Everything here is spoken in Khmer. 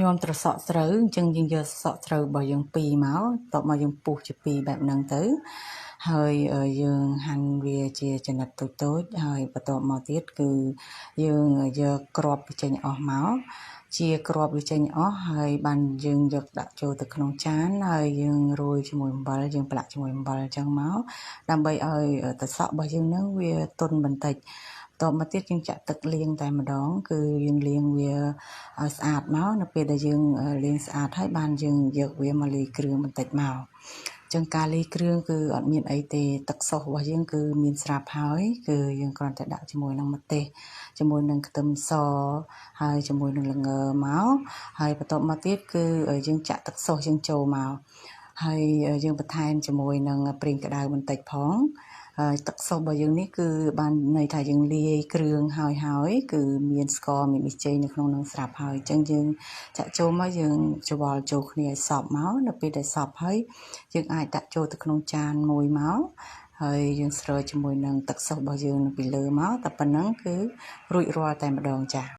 ញាំត្រសក់ស្រូវអញ្ចឹងយើងយកសក់ស្រូវរបស់យើងពីរមកបន្ទាប់មកយើងពុះជាពីរបែបហ្នឹងទៅហើយយើងហាន់វាជាចំណិតតូចៗហើយបន្ទាប់មកទៀតគឺយើងយកគ្រាប់វាចេញអស់មកជាគ្រាប់វាចេញអស់ហើយបានយើងយកដាក់ចូលទៅក្នុងចានហើយយើងរោយជាមួយអំបិលយើងប្រឡាក់ជាមួយអំបិលអញ្ចឹងមកដើម្បីឲ្យត្រសក់របស់យើងហ្នឹងវាទន់បន្តិចបន្ទាប់មកទៀតយើងចាក់ទឹកលាងតែម្ដងគឺយើងលាងវាឲ្យស្អាតមកនៅពេលដែលយើងលាងស្អាតហើយបានយើងយកវាមកលាយគ្រឿងបន្តិចមកចឹងការលាយគ្រឿងគឺអត់មានអីទេទឹកសុសរបស់យើងគឺមានស្រាប់ហើយគឺយើងគ្រាន់តែដាក់ជាមួយនឹងម្ទេសជាមួយនឹងខ្ទឹមសហើយជាមួយនឹងល្ងមកហើយបន្ទាប់មកទៀតគឺយើងចាក់ទឹកសុសយើងចូលមកហើយយើងបន្ថែមជាមួយនឹងប្រេងក្តៅបន្តិចផងហើយទឹកសុសរបស់យើងនេះគឺបានន័យថាយើងលាយគ្រឿងហើយហើយគឺមានស្ករមានប៊ីចេងនៅក្នុងនឹងស្រាប់ហើយអញ្ចឹងយើងចាក់ចូលមកយើងច្របល់ចូលគ្នាឲ្យសព្វមកនៅពេលដែលសព្វហើយយើងអាចដាក់ចូលទៅក្នុងចានមួយមកហើយយើងស្រើជាមួយនឹងទឹកសុសរបស់យើងនៅពីលើមកតែប៉ុណ្ណឹងគឺរួចរាល់តែម្ដងចា៎។